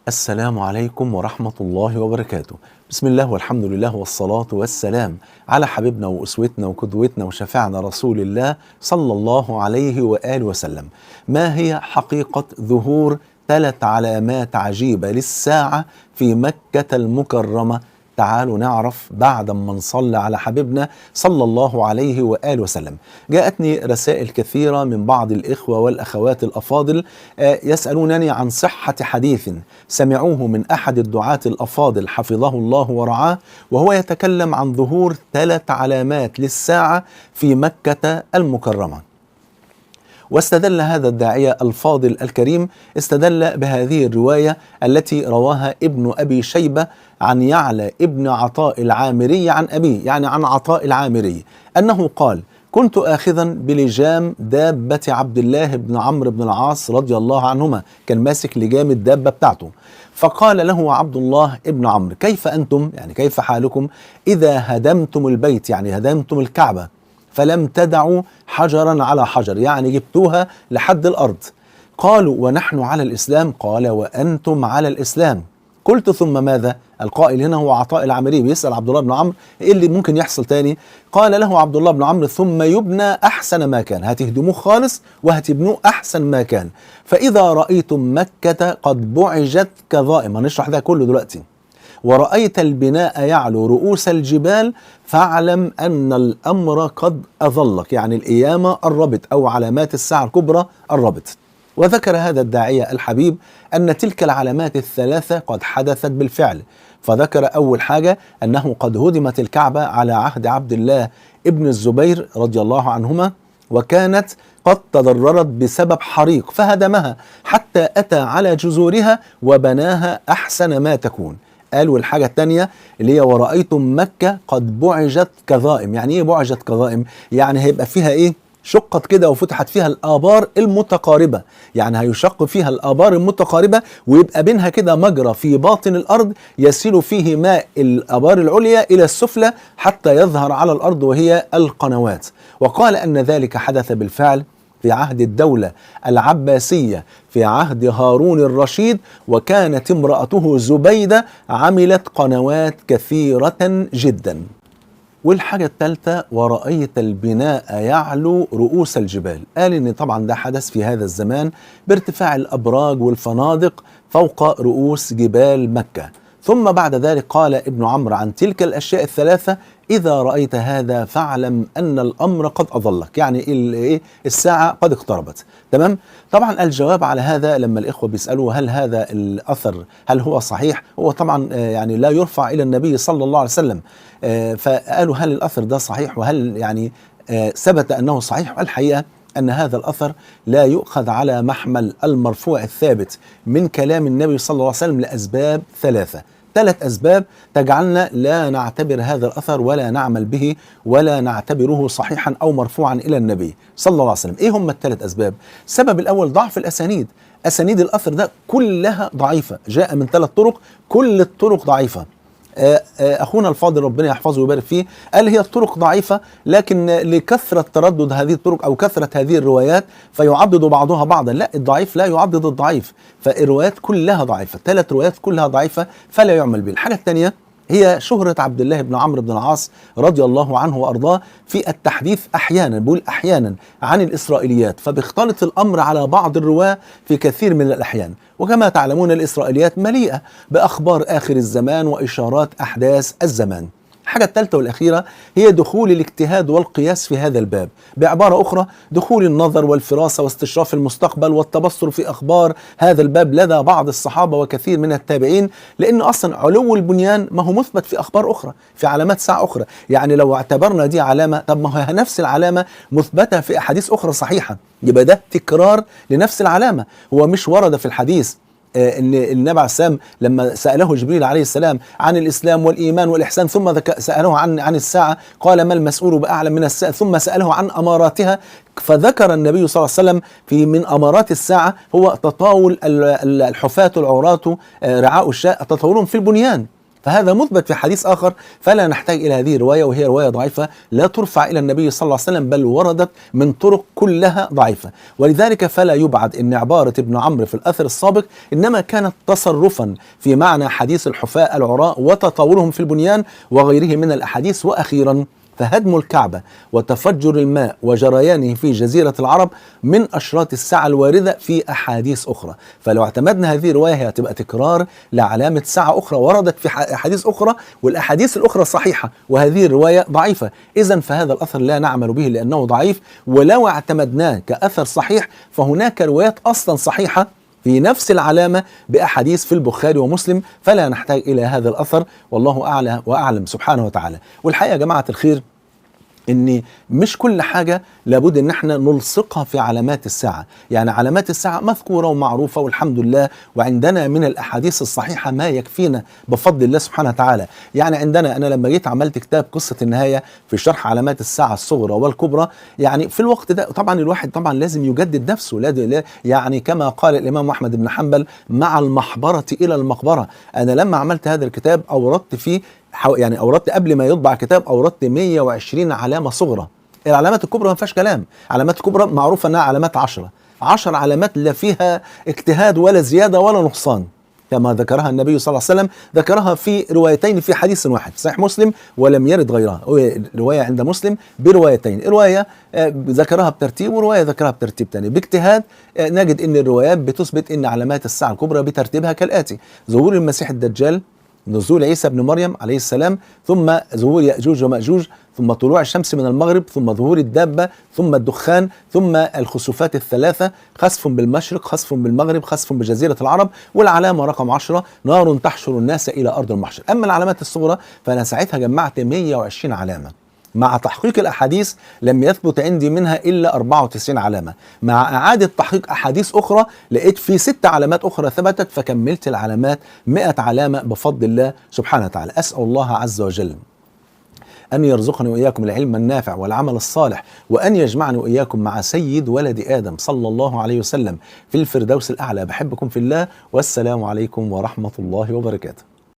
السلام عليكم ورحمة الله وبركاته. بسم الله والحمد لله والصلاة والسلام على حبيبنا وأسوتنا وقدوتنا وشفيعنا رسول الله صلى الله عليه وآله وسلم. ما هي حقيقة ظهور ثلاث علامات عجيبة للساعة في مكة المكرمة؟ تعالوا نعرف بعد ما نصلي على حبيبنا صلى الله عليه وآله وسلم. جاءتني رسائل كثيرة من بعض الإخوة والأخوات الأفاضل يسألونني عن صحة حديث سمعوه من أحد الدعاة الأفاضل حفظه الله ورعاه، وهو يتكلم عن ظهور ثلاث علامات للساعة في مكة المكرمة. واستدل هذا الداعية الفاضل الكريم، استدل بهذه الرواية التي رواها ابن أبي شيبة عن يعلى ابن عطاء العامري عن أبيه، يعني عن عطاء العامري، أنه قال: كنت آخذا بلجام دابة عبد الله بن عمرو بن العاص رضي الله عنهما، كان ماسك لجام الدابة بتاعته، فقال له عبد الله بن عمرو: كيف أنتم، يعني كيف حالكم إذا هدمتم البيت، يعني هدمتم الكعبة، فلم تدعوا حجرا على حجر، يعني جبتوها لحد الأرض. قالوا: ونحن على الإسلام؟ قال: وأنتم على الإسلام. قلت: ثم ماذا؟ القائل هنا هو عطاء العامري، بيسأل عبد الله بن عمرو ايه اللي ممكن يحصل تاني. قال له عبد الله بن عمرو: ثم يبنى أحسن ما كان، هتهدموه خالص وهتبنوه أحسن ما كان. فإذا رأيتم مكة قد بعجت كظائم، هنشرح ده كله دلوقتي، ورأيت البناء يعلو رؤوس الجبال، فاعلم أن الأمر قد أظلك، يعني القيامة قربت أو علامات الساعة الكبرى قربت. وذكر هذا الداعية الحبيب أن تلك العلامات الثلاثة قد حدثت بالفعل، فذكر أول حاجة أنه قد هدمت الكعبة على عهد عبد الله ابن الزبير رضي الله عنهما، وكانت قد تضررت بسبب حريق فهدمها حتى أتى على جذورها وبناها أحسن ما تكون. قال والحاجة الثانية اللي هي ورأيتم مكة قد بعجت كظائم. يعني ايه بعجت كظائم؟ يعني هيبقى فيها ايه؟ شقت كده وفتحت فيها الآبار المتقاربة، يعني هيشق فيها الآبار المتقاربة ويبقى بينها كده مجرى في باطن الأرض يسيل فيه ماء الآبار العليا إلى السفلى حتى يظهر على الأرض، وهي القنوات. وقال أن ذلك حدث بالفعل في عهد الدولة العباسية في عهد هارون الرشيد، وكانت امرأته زبيدة عملت قنوات كثيرة جدا. والحاجة الثالثة ورأيت البناء يعلو رؤوس الجبال. قال إن طبعا ده حدث في هذا الزمان بارتفاع الأبراج والفنادق فوق رؤوس جبال مكة. ثم بعد ذلك قال ابن عمرو عن تلك الأشياء الثلاثة: إذا رأيت هذا فاعلم أن الأمر قد أظلك، يعني إيه الساعة قد اقتربت. تمام؟ طبعا الجواب على هذا لما الإخوة بيسألوا هل هذا الأثر هل هو صحيح، هو طبعا يعني لا يرفع إلى النبي صلى الله عليه وسلم، فقالوا هل الأثر ده صحيح وهل يعني ثبت أنه صحيح؟ الحقيقة أن هذا الأثر لا يؤخذ على محمل المرفوع الثابت من كلام النبي صلى الله عليه وسلم لأسباب ثلاثة. ثلاث أسباب تجعلنا لا نعتبر هذا الأثر ولا نعمل به ولا نعتبره صحيحا أو مرفوعا إلى النبي صلى الله عليه وسلم. إيه هم الثلاث أسباب؟ السبب الأول ضعف الأسانيد. أسانيد الأثر ده كلها ضعيفة، جاء من ثلاث طرق، كل الطرق ضعيفة. أخونا الفاضل ربنا يحفظه ويبارك فيه قال هي الطرق ضعيفة، لكن لكثرة تردد هذه الطرق أو كثرة هذه الروايات فيعضد بعضها بعضا. لا، الضعيف لا يعضد الضعيف، فالروايات كلها ضعيفة، ثلاث روايات كلها ضعيفة فلا يعمل به. الحاجة الثانية هي شهرة عبد الله بن عمرو بن العاص رضي الله عنه وأرضاه في التحديث أحيانا، بقول أحيانا، عن الإسرائيليات، فبيختلط الأمر على بعض الرواة في كثير من الأحيان. وكما تعلمون الإسرائيليات مليئة بأخبار آخر الزمان وإشارات أحداث الزمان. الحاجة الثالثة والأخيرة هي دخول الاجتهاد والقياس في هذا الباب، بعبارة أخرى دخول النظر والفراسة واستشراف المستقبل والتبصر في أخبار هذا الباب لدى بعض الصحابة وكثير من التابعين، لأن أصلا علو البنيان ما هو مثبت في أخبار أخرى، في علامات ساعة أخرى. يعني لو اعتبرنا دي علامة، طب ما هي نفس العلامة مثبتة في أحاديث أخرى صحيحة، يبقى ده تكرار لنفس العلامة. هو مش ورد في الحديث ان النبي عليه السلام لما سأله جبريل عليه السلام عن الإسلام والإيمان والإحسان، ثم سأله عن الساعة، قال ما المسؤول بأعلم من السائل، ثم سأله عن أماراتها، فذكر النبي صلى الله عليه وسلم في من أمارات الساعة هو تطاول الحفاة العراة رعاء الشاء، تطاولهم في البنيان. فهذا مثبت في حديث آخر، فلا نحتاج إلى هذه الرواية، وهي رواية ضعيفة لا ترفع إلى النبي صلى الله عليه وسلم، بل وردت من طرق كلها ضعيفة. ولذلك فلا يبعد أن عبارة ابن عمرو في الأثر السابق إنما كانت تصرفا في معنى حديث الحفاة العراء وتطاولهم في البنيان وغيره من الأحاديث. وأخيرا فهدم الكعبة وتفجر الماء وجريانه في جزيرة العرب من أشراط الساعة الواردة في أحاديث أخرى. فلو اعتمدنا هذه الرواية هي هتبقى تكرار لعلامة ساعة أخرى وردت في أحاديث أخرى، والأحاديث الأخرى صحيحة وهذه الرواية ضعيفة. إذا فهذا الأثر لا نعمل به لأنه ضعيف، ولو اعتمدناه كأثر صحيح فهناك روايات أصلا صحيحة في نفس العلامة بأحاديث في البخاري ومسلم، فلا نحتاج إلى هذا الأثر، والله أعلى وأعلم سبحانه وتعالى. والحقيقة يا جماعة الخير ان مش كل حاجة لابد ان احنا نلصقها في علامات الساعة، يعني علامات الساعة مذكورة ومعروفة والحمد لله، وعندنا من الاحاديث الصحيحة ما يكفينا بفضل الله سبحانه وتعالى. يعني عندنا، انا لما جيت عملت كتاب قصة النهاية في شرح علامات الساعة الصغرى والكبرى، يعني في الوقت ده طبعا الواحد طبعا لازم يجدد نفسه، لا يعني كما قال الامام احمد بن حنبل مع المحبرة الى المقبرة. انا لما عملت هذا الكتاب اوردت فيه، يعني اوردت قبل ما يطبع كتاب اوردت 120 علامة صغرى. العلامات الكبرى ما فيهاش كلام، علامات الكبرى معروفة انها علامات 10 علامات لا فيها اجتهاد ولا زيادة ولا نقصان، كما ذكرها النبي صلى الله عليه وسلم، ذكرها في روايتين في حديث واحد صحيح مسلم ولم يرد غيرها، رواية عند مسلم بروايتين، رواية ذكرها بترتيب ورواية ذكرها بترتيب ثاني. باجتهاد نجد ان الروايات بتثبت ان علامات الساعة الكبرى بترتيبها كالاتي: ظهور المسيح الدجال، نزول عيسى بن مريم عليه السلام، ثم ظهور يأجوج ومأجوج، ثم طلوع الشمس من المغرب، ثم ظهور الدابة، ثم الدخان، ثم الخسوفات الثلاثة، خسف بالمشرق، خسف بالمغرب، خسف بجزيرة العرب، والعلامة رقم 10 نار تحشر الناس إلى أرض المحشر. أما العلامات الصغرى فأنا ساعتها جمعت 120 علامة، مع تحقيق الأحاديث لم يثبت عندي منها إلا 94 علامة، مع إعادة تحقيق أحاديث أخرى لقيت في 6 علامات أخرى ثبتت، فكملت العلامات 100 علامة بفضل الله سبحانه وتعالى. أسأل الله عز وجل أن يرزقني وإياكم العلم النافع والعمل الصالح، وأن يجمعني وإياكم مع سيد ولد آدم صلى الله عليه وسلم في الفردوس الأعلى. بحبكم في الله، والسلام عليكم ورحمة الله وبركاته.